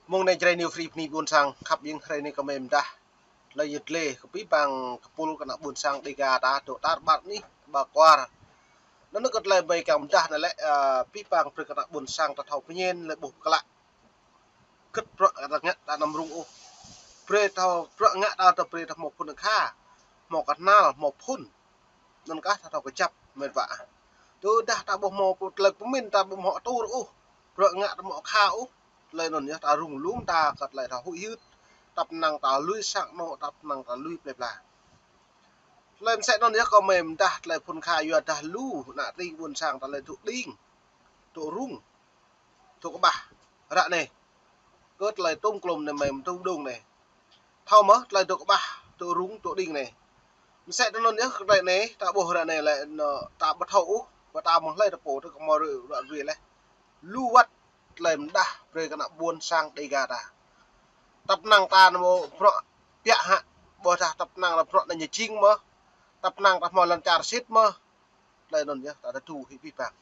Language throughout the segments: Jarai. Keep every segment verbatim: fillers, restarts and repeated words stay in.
Mơ̆ng anai Jrai New Free bơni ƀôn sang khăp ƀing hrơi anai kơ mơi mơdah. Tơlơi yơh tơlơi kơ abih bang kơpul kơ ană ƀôn sang Dega ta dŏ tar ƀar anih ƀar kwar. Anŭn kơ tơlơi mơi kiăng mơdah anai lĕ, ơ, abih bang brơi kơ ană ƀôn sang ta thâo pơñen lĕ ƀuh klă. Kơ̆t bruă ta ngă ta anăm rŭng ôh. Brơi thâo bruă ngă ta, ta brơi ta hmâo phŭn akha, hmâo kơnăl, hmâo phŭn. Anŭn kah ta thâo kơjăp mĕt wa. Tơdah ta ƀu hmâo tơlơi pơmĭn, ta ƀu hmâo atur ôh, bruă ngă ta hmâo akha ôh, tơlơi anŭn yơh ta rŭng lŏm ta kơ tơlơi ta huĭ hyưt. Tăp năng ta lui sang anŏ, tăp năng ta lui plơi pla. Tơlơi mơsĕ anŭn yơh kơ mơi mơdah tơlơi phŭn akha yua dah lu ană tring ƀôn sang ta tơlơi dŏ đing, dŏ rŭng, dŏ kơƀah ră anai. Kơ tơlơi tŏng klŏm anai mơi mơtŭ đŏng anai. Thâo mơ̆ tơlơi dŏ kơƀah, dŏ rŭng, dŏ đing anai. Mơsĕ tui anŭn yơh kơ tơlơi anai, ta ƀuh ră anai lĕ anŏ ta ƀu thâo ôh, ƀu ta mơ̆ng hlơi ta pô tơ kơ mơi ră ruai leh. Lu wơ̆t tơlơi mơdah brơi kơ ană ƀôn sang Dega ta. Tăp năng ta hmâo bruă piă hă, ƀôdah tăp năng ta bruă anai ñu jing mơ̆, tăp năng ta hmâo lŏn čar sĭt mơ̆, tơlơi anŭn yơh ta tơdu hĭ abih bang.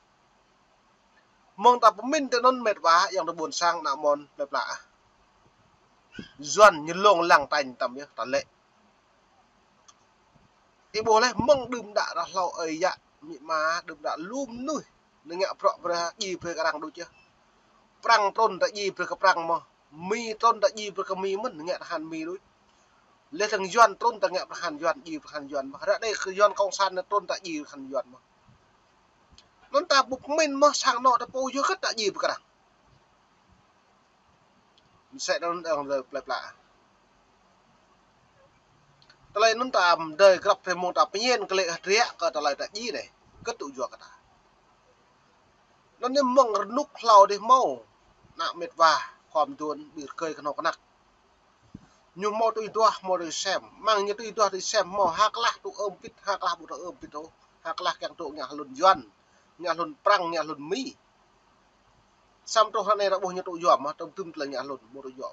Mơ̆ng ta pơmĭn tui anŭn mĕt wa, yang tơ ƀôn sang ană mơ̆n plơi pla ah. Yuan ñu lông lăng tañ tăm yơh ta lĕ. Ih ƀuh leh mơ̆ng đưm đă rah hlâo ơi yă, amĭ ama, đưm đă lu mơnuih, ñu ngă bruă brơi djai brơi kơ arăng đôč yơh. Prăng trŭn ta djai brơi kơ prăng mơ̆. Mi trŭn ta djai brơi kơ mi mơ̆n, ngă tơhan mi đôč. Leh tơng Yuan trŭn ta ngă tơhan Yuan, djai tơhan Yuan mơ̆. Ră anai kơ Yuan kông san trŭn ta djai tơhan Yuan mơ̆. Anŭn ta ƀu pơmĭn mơ̆ sang anŏ ta pô yơh kơ̆t ta djai brơi kơ arăng. Mơsĕ anŭn arăng plơi pla. Tơlơi anŭn ta mơdơi grăp rơmông ta pơñen kơ lĕ hơdră kơ tơlơi ta djai anai. Kơ̆t tŭ yua kơ ta. Anŭn anai mơ̆ng rơnŭk hlâo dih hmâo. Ană mĕt wa, khua mơduôn, ƀing rơkơi kơnâo kơnăk. Ñu hmâo tui duah, hmâo tui sem. Mơ̆ng ñu tui duah tui sem hmâo ha klah tŭ ơm pit, ha klah ƀu tŭ ơm pit ôh. Ha klah kiăng tŭ ngă hlŭn Yuan, ngă hlŭn prăng, ngă hlŭn mi. Samơ̆ truh ră anai ta ƀuh ñu tŭ yua mơ̆, tơm tơm tơlơi ngă hlŭn, ƀu tŭ yua.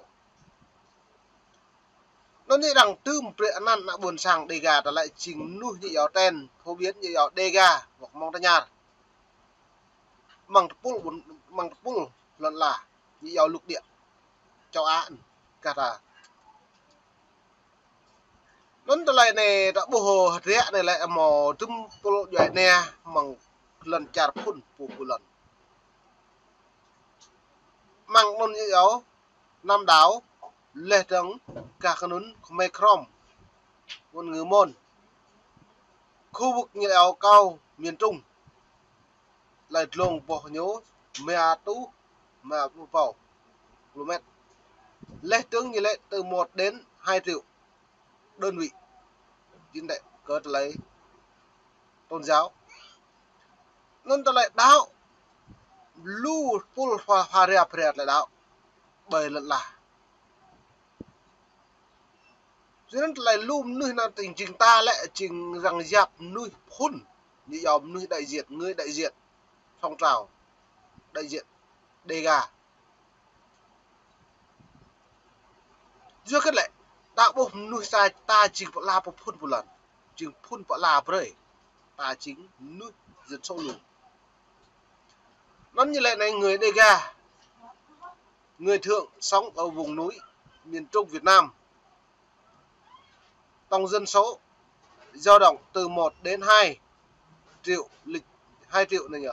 Anŭn anai arăng tơm brơi anăn ană ƀôn sang Dega ta lĕ jing mơnuih ñu yua ten, phổ biến ñu yua Dega, hoặc mơ̆ng ta ñar. Mơ̆ng tơpul ƀôn, mơ̆ng tơpul lŏn ala, ñu yua lục địa, châu Á, kah ta. Anŭn tơlơi anai ta ƀuh hơdră anai lĕ hmâo tơm pul djuai ania mơ̆ng lŏn čar phŭn pô pô lŏn. Mơ̆ng anŭn ñu yua Nam Đảo, leh dơ̆ng kah kơ anŭn Khmer Krom, ngôn ngữ Môn. Khu vực ñu yua Cao Miền Trung. Tơlơi dlông boh ñu mia rơtuh, mia pluh rơbâo kilômet. Leh dơ̆ng ñu lĕ từ một đến hai triệu đơn vị. Chính đấy, kơ tơlơi tôn giáo. Anŭn tơlơi đaŏ, lu pul hua, hua ria pria tơlơi đaŏ ƀơi lŏn ala. Yua anŭn tơlơi lu mơnuih anŭn tơring jing ta lĕ jing arăng yap mơnuih phŭn. Ñu yua mơnuih đại diện, người đại diện phong trào, đại diện Dega. Yua kơ lĕ ta ƀuh mơnuih ta, ta jing pơala pơphŭn pơlăn, jing phŭn pơala brơi. Ta jing mơnuih dân số lun. Anŭn ñu lĕ anai người Dega, người Thượng sống ở vùng núi miền Trung Việt Nam. Tổng dân số dao động từ một đến hai triệu lịch, hai triệu này nhỉ.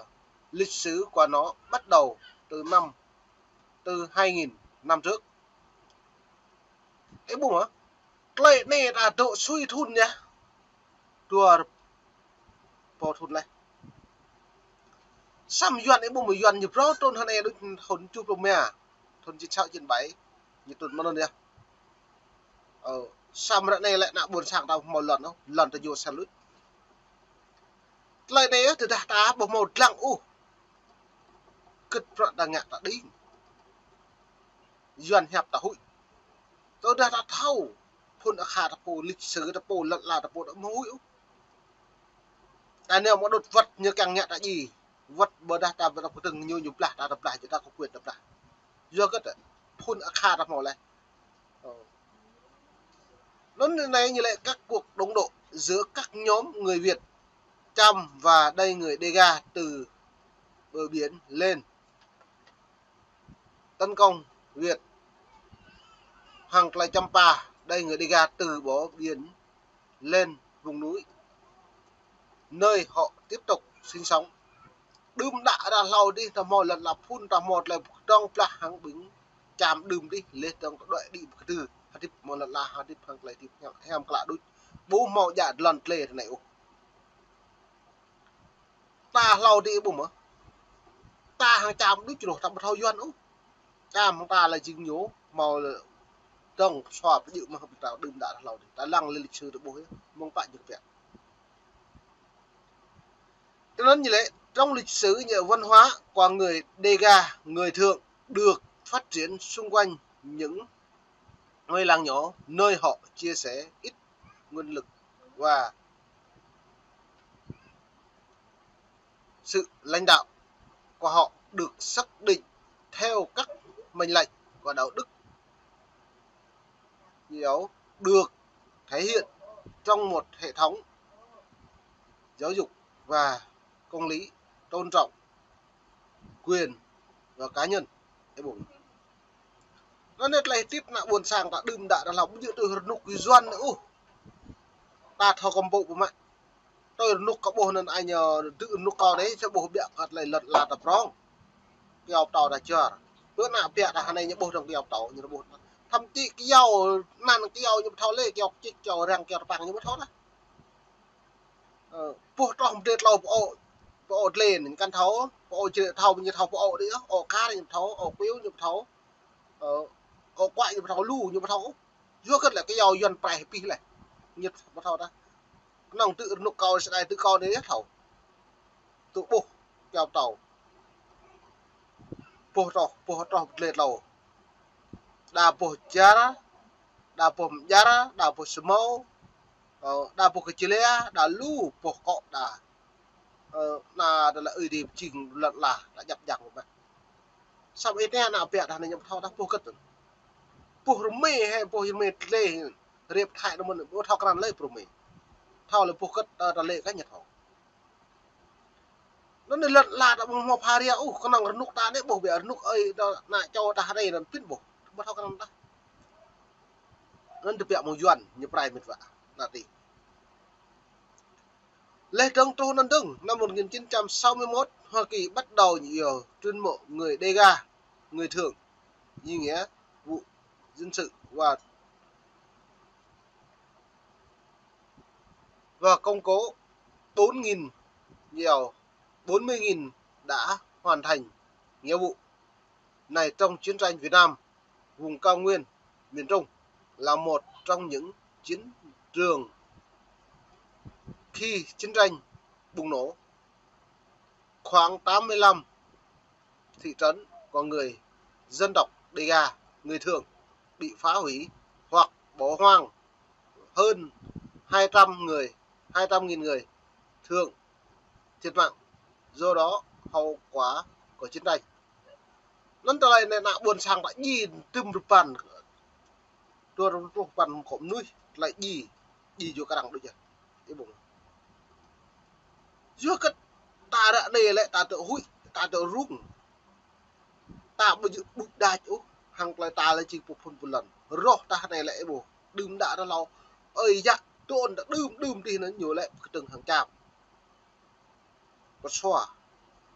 Lịch sử của nó bắt đầu từ năm, từ hai nghìn năm trước. Ih ƀuh mơ̆? Tơlơi anai ta dŏ sui thŭn yơh. Dua rơbâo thŭn leh. Samơ̆ Yuan ih ƀuh mơ̆ Yuan ñu phrâo trŭn hơnai đôč thŭn tơjuh pluh rơma. Thŭn chín sáu chín bảy. Ñu trŭn mơ̆n anŭn yơh. Ơ, samơ̆ ră anai lĕ ană ƀôn sang ta hmâo lŏn ôh, lŏn ta yua sen luč. Tơlơi anai yơh tơdah ta ƀu hmâo dlăng ôh. Kơ̆t bruă ta ngă ta đing. Yuan hiăp ta huĭ. Tơdah ta thâo phŭn akha ta pô, lịch sử ta pô, lŏn ala ta pô, ta ƀu huĭ ôh. Ta nao mă đŭt wơ̆t ñu kiăng ngă ta djai. Wơ̆t ƀôdah ta ƀu ta kơtơ̆ng ñu, ñu blah ta, ta blah, ta kơ quyền ta blah. Yua kơ ta phŭn akha ta hmâo leh. Ơ. Anŭn anai ñu lĕ các cuộc đụng độ giữa các nhóm người Việt Chăm và đày người Dega từ bờ biển lên tấn công Việt. hăng tơlơi Champa, đây người Đêga từ bỏ biển lên vùng núi, nơi họ tiếp tục sinh sống. Đưm đă đa hlâo dih, ta hmâo lŏn la phŭn, ta hmâo tơlơi pơdrŏng plah hăng ƀing Čam đưm dih, leh dơ̆ng ta đuaĭ đĭ pơkơdư, hơdip hmâo lŏn la, hơdip hăng tơlơi hơdip hiam, hiam klă đôč. Ƀu hmâo djă lŏn tlê tơ anai ôh. Ta hlâo dih ƀu mơ̆. Ta hăng Čam đôč rŏh, ta ƀu thâo Yuan ôh. Čam hăng ta lĕ jing ñu, hmâo lĕ dơ̆ng sua pơjơ̆ mơ̆ ƀing ta đưm đă hlâo dih. Ta lăng lĕ lịch sử ta ƀuh yơh, mơ̆ng pă jing pĕ. Tui anŭn ñu lĕ, trong lịch sử như văn hóa của người Đêga, người Thượng được phát triển xung quanh những ngôi làng nhỏ nơi họ chia sẻ ít nguồn lực và sự lãnh đạo của họ được xác định theo các mệnh lệnh của đạo đức giáo được thể hiện trong một hệ thống giáo dục và công lý, tôn trọng quyền và cá nhân. Ê bông. Anŭn yơh tơlơi hơdip ană ƀôn sang ta đưm đă đa hlâo, ƀu djơ̆ tui rơnŭk Yuan ôh. Ta thâo kơmpŭ pơ mă. Tui rơnŭk kâo ƀuh anŭn ai ñu, dư rơnŭk kâo anai, sa ƀuh biă kơ tơlơi lŏn la ta prŏng. Kyâo pơtâo ta čar. Pơ ană biă ta hơnai ñu ƀuh dơ̆ng kyâo pơtâo, ñu ƀuh. Thậm chí kyâo anŭn kyâo ñu ƀu thâo lĕ, kyâo kơčĭk, kyâo răng, kyâo tơpăng ñu ƀu thâo dah. Ơ, pô trŏh mơdrê tlâo pô, pô tlê anŭn kăn thâo, pô črê thâo, ñu thâo pô dih, ơ, kar ñu thâo, ơ, kyâo ñu thâo, ơ, ơ, kuă ñu thâo, lu ñu thâo. Yua kơ lĕ kyâo Yuan prai pih lĕ. Ñu ƀu thâo dah. Kơnơ̆ng tŭ rơnŭk kâo sơdai tŭ kâo anai yơh thâo. Tŭ ƀuh kyâo pơtâo. Pô trŏh, pô trŏh mơdrê tlâo. Đa pô jar, đa pô mơjar, đa pô smâo, ơ, đa pô kơčlĕ, đa lu pô kŏ đa. Ơ, anŭn tơlơi ơi dih pơjing lŏn la, đa djăp jang mơ̆. Samơ̆ ih tơña ană biă ta anai ñu ƀu thâo dah pô hơget. Pô rơmê hĕ, pô rơmê tlê, rĕp thai anŭn mơ̆n, ƀu thâo krăn lơi pô rơmê. Thâo lĕ pô hơget, ơ, ta lĕ kơ ñu thâo. Anŭn anai lŏn la ta ƀu hmâo pha ria ôh, kơnơ̆ng rơnŭk ta anai ƀuh biă rơnŭk ơi ta ană čô ta hơdai anŭn pĭn ƀuh. Ƀu thâo krăn dah. Anŭn tơbiă mơ̆ng Yuan ñu prai mĕt wa. Anai tih. Leh dơ̆ng truh anŭn dơ̆ng, năm một nghìn chín trăm sáu mươi mốt, Hoa Kỳ bắt đầu nhiều tuyển mộ người Đêga, người Thượng, như nghĩa vụ dân sự và, và công bố bốn nghìn nhiều, bốn mươi nghìn đã hoàn thành nghĩa vụ này trong chiến tranh Việt Nam. Vùng cao nguyên miền Trung là một trong những chiến trường khi chiến tranh bùng nổ. Khoảng tám mươi lăm thị trấn của người dân tộc Đêga, người Thượng bị phá hủy hoặc bỏ hoang, hơn hai trăm người, hai trăm nghìn người Thượng thiệt mạng do đó hậu quả của chiến tranh. Anŭn tơlơi anai ană ƀôn sang ta djai tơm rơpan. Dua rơtuh rơpan kơ mơnuih tơlơi djai, djai yua kơ arăng đôč yơh. Ih ƀuh. Yua kơ ta ră anai lĕ ta tŭ huĭ, ta tŭ rŭng. Ta ƀu djơ̆ ƀu đač ôh, hăng tơlơi ta lĕ jing pô phŭn pô lŏn. Rŏh ta anai lĕ ih ƀuh. Đưm đă đa hlâo. Ơi yă, tơl ta đưm đưm dih anŭn ñu lĕ pơkơdơ̆ng hăng Čam. Pơsua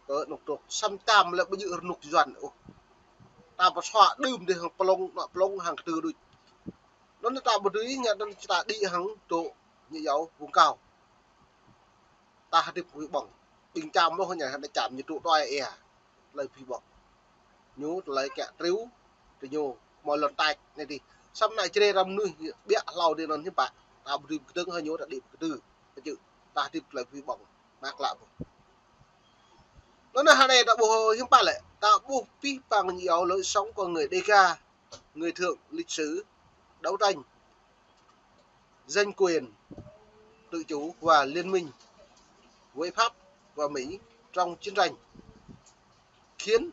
kơ anŭk tŏk, samơ̆ Čam lĕ ƀu djơ̆ rơnŭk Yuan ôh. Ta pơsua đưm dih hăng plông, anŏ plông hăng kơtư̆ đôč. Anŭn ta ƀu dưi ngă anŭn ta đĭ hăng tŏk ñu yua vùng cao. Ta hơdip huĭ ƀơ̆ng. Ƀing Čam mơ̆ ñu hơnai Čam ñu tŭ tuai ia. Tơlơi pih ƀơ̆ng. Ñu tơlơi kiă triu, tơ ñu hmâo lŏn tač anai dih. Samơ̆ ană črê răm mơnuih biă hlâo dih anŭn hiư̆m pă. Ta ƀu dưi pơkơdơ̆ng hăng ñu ta đĭ pơkơdư. Pơjơ̆, ta hơdip tơlơi pih ƀơ̆ng. Mă klă ƀuh. Anŭn anai hơnai ta ƀuh hiư̆m pă lĕ. Ta ƀuh pih păng ñu yua lối sống của người Đêga, người Thượng lịch sử đấu tranh giành quyền tự chủ và liên minh với Pháp và Mỹ trong chiến tranh, khiến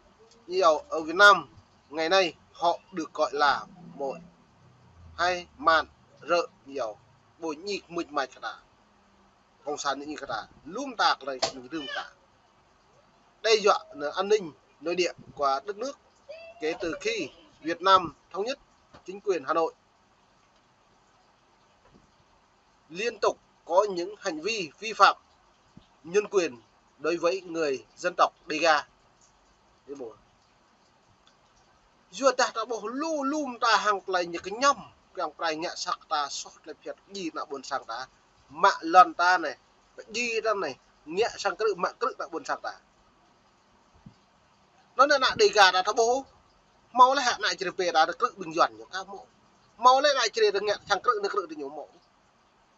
như ở Việt Nam ngày nay họ được gọi là Mông hay Mạn, Rơ̆, Miao, Bô Nhị, Mưč Mach kơ ta, Cộng sản Nhị kơ ta, lŭm ta kơ lĕ ñu rŭng ta. Đe dọa an ninh nội địa của đất nước kể từ khi Việt Nam thống nhất chính quyền Hà Nội liên tục có những hành vi vi phạm nhân quyền đối với người dân tộc Đêga. Yua dah ta ƀuh lu lu mơta hăng tơlơi ñu kơñăm, kiăng prai ngă sat ta soh tơlơi pơhiăp djai ană ƀôn sang ta, mă lŏn ta anai, pơdjai ta anai, ngă sang krư̆ mă krư̆ ană ƀôn sang ta. Anŭn ană Đêga ta ta ƀuh, hmâo laih ană Čư̆ Pê ta ta krư̆ ƀing Yuan ñu ka hmâo. Hmâo laih ană Čư̆ ta ngă sang krư̆ anai krư̆ ta ñu hmâo.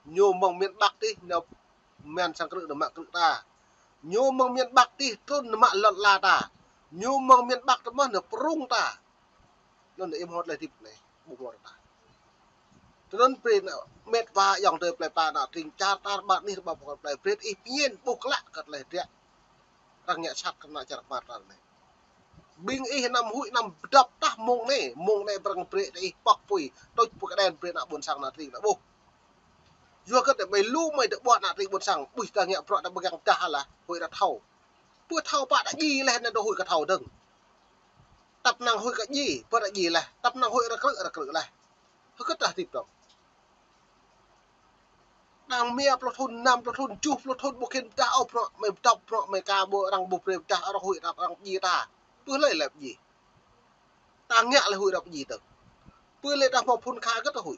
Ñu mơ̆ng miền Bắc tih, ñu mă sang krư̆ anai mă krư̆ ta. Ñu mơ̆ng miền Bắc tih, trŭn anai mă lŏn la ta. Ñu mơ̆ng miền Bắc tih mơ̆n ñu prung ta. Anŭn ih hmâo tơlơi hơdip anai, ƀu hmâo rơta. Tui anŭn brơi ană met wa ayŏng adơi plơi pla ană tring čar tar ƀar anih rơbâo pơkŏn plơi brơi ih pơñen ƀuh klă kơ tơlơi hơdră arăng ngă sat kơ ană čar ƀar ta anai. Ƀing ih anăm huĭ anăm pơdŏp tah mông anai, mông anai arăng brơi ih pŏk apui, tuč pơ kơđen brơi ană ƀôn sang ană tring ană ƀuh. Yua kơ tơlơi ƀai lu mơi tơƀuă ană tring ƀôn sang, ƀuh ta ngă bruă ta ƀu kiăng pơdah lah, huĭ ră thâo. Pơ thâo pă ta djai laih anai ta huĭ kơ thâo dơ̆ng. Tăp năng huĭ kơ djai, pơ ta djai laih, tăp năng huĭ ră krư̆, ră krư̆ laih. Hơget ta hơdip dơ̆ng. Đang rơma pluh thŭn, năm pluh thŭn, tơjuh pluh thŭn, ƀu khĭn pơdah ôh bruă, mơi pơdŏp bruă, mơi ka ƀu arăng ƀu brơi pơdah, arăng huĭ arăng djai ta. Pơ hlơi lĕ pơdjai. Ta ngă lĕ huĭ arăng pơdjai dơ̆ng. Pơ lĕ ta hmâo phŭn kha hơget ta huĭ.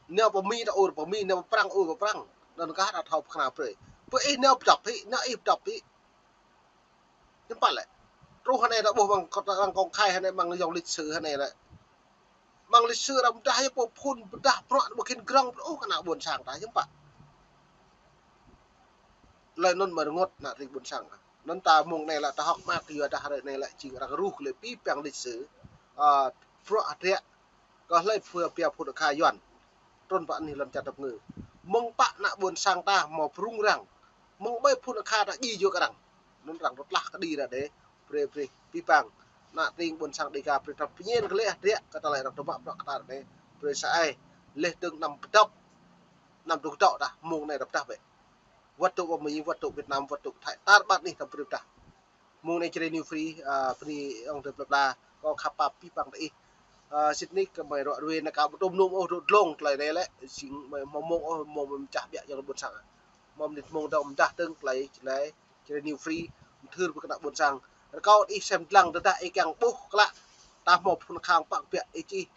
Nao pơ Mi ta ur pơ Mi, nao pơ Prăng ur pơ Prăng. Anŭn kah ta thâo pơkra brơi. Pơ ih nao pơdŏp hĭ, nao ih pơdŏp hĭ. Hiư̆m pă lĕ. Truh hơnai ta ƀuh mơ̆ng kơ arăng công khai hơnai mơ̆ng yŏng lịch sử hơnai lĕ. Mơ̆ng lịch sử arăng pơdah yơh pơ phŭn pơdah bruă ƀu khĭn grong ôh kơ ană ƀôn sang ta hiư̆m pă. Tơlơi anŭn mơ̆ rơngot ană tring ƀôn sang. Anŭn ta mông anai lĕ ta hơ̆k mơak yua dah hrơi anai lĕ jing arăng ruh kơ lĕ pĭ păng lịch sử. Ơ, bruă hơdră kơ hlơi pơ pia phŭn akha Yuan. Trŭn pơ anih lŏn čar tơpơngư. Mơ̆ng pă ană ƀôn sang ta hmâo prung arăng. Mơ̆ng ƀai phŭn akha ta djai yua kơ arăng. Anŭn arăng rơtlah kơđi ră đe. Brơi brơi pĭ păng. Ană tring ƀôn sang Đêga brơi ta pơñen kơ lĕ hơdră kơ tơlơi arăng tơmă bruă kơ ta ră đe. Brơi sa ai. Laih dơ̆ng anăm pơdŏp. Anăm dŏ kơdŏ ta. Mông anai ta pơdah bĕ. Wơ̆t dŏ pơ Mi, wơ̆t dŏ Việt Nam, wơ̆t dŏ Thái. Tar ƀar anih ta brơi pơdah. Mông anai Jrai New Free, ơ, bơni ayŏng adơi plơi pla, kâo khăp pap pĭ păng tơ ih. Ơ, sĭt nik kơ mơi rŏ ruai anai kâo ƀu tŭm nŭm ôh rŏ dlông tơlơi anai lĕ, jing mơi hmâo mông ôh, mông mơi pơčah biă ayŏng adơi ƀôn sang. Mơ̆ng mơnit mông dŏ pơdah dơ̆ng tơlơi, tơlơi Jrai New Free, mơthưr brơi kơ ană ƀôn sang. Rơkâo ih sem dlăng tơdah ih kiăng ƀuh klă, ta hmâo phŭn akha pă biă ih čih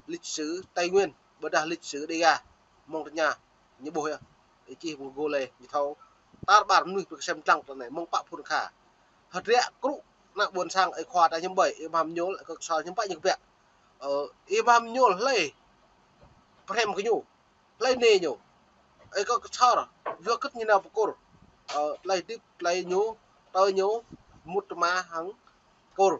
lịch sử Tây Nguyên, ƀôdah lịch sử Đêga, mơ̆ng tơña, ñu ƀuh yơh. Ih čih pơ Google, ñu thâo. Tar ƀar mơnuih brơi kơ sem dlăng tơlơi anai, mơ̆ng pă phŭn akha. Hơdră krư̆ ană ƀôn sang ơi khua ta hiư̆m ƀai, ih mă hăm ñôl, ơi kơ kơsor hiư̆m pă ñu kơ biă. Ơ, ih mă hăm ñôl hlơi pơhrăm kơ ñu, hlơi nê ñu. Ơi kơ kơsor, yua hơget ñu nao pơ kur. Ơ, tơlơi hơdip, tơlơi ñu, tơlơi ñu, mŭt tơma hăng kur.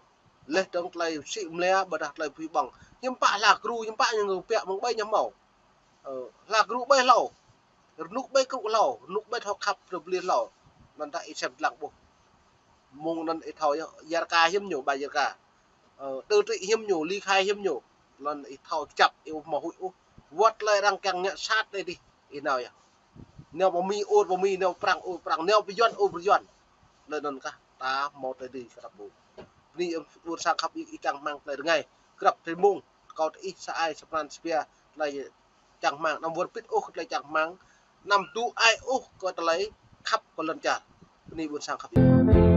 Laih dơ̆ng tơlơi sĭ mlia, ƀôdah tơlơi pui ƀơ̆ng. Hiư̆m pă hla gru, hiư̆m pă ñu ngă biă mơ̆ng ƀai ñu hmâo. Ơ, hla gru ƀai hlâo. Rơnŭk ƀai krư̆ hlâo, rơnŭk ƀai thâo khăp, rơblir hlâo. Anŭn ta ih sem dlăng ƀuh. Mông anŭn ih thâo yơh, Yarka hiư̆m ñu, ƀai Yarka. Ơ, Tư Trị hiư̆m ñu, Ly Khai hiư̆m ñu. Anŭn ih thâo kơjăp, ih ƀu hmâo huĭ ôh. Wơ̆t tơlơi arăng kiăng ngă sat anai dih, ih nao yơh. Nao pơ Mi ur pơ Mi, nao pơ Prăng ur pơ Prăng, nao pơ Yuan ur pơ Yuan. Tơlơi anŭn kah, ta hmâo tơlơi dưi kơ ta ƀuh. Bơni ƀôn sang khăp ih, ih čang rơmang tơlơi rơngai. Grăp tơlơi mông, kâo tơ ih sa ai sa pran sa pia, tơlơi čang rơmang, anăm wơr bĭt ôh kơ tơlơi čang rơmang, anăm dŏ ai ôh kơ tơlơi khăp kơ lŏn čar. Bơni ƀôn sang khăp ih.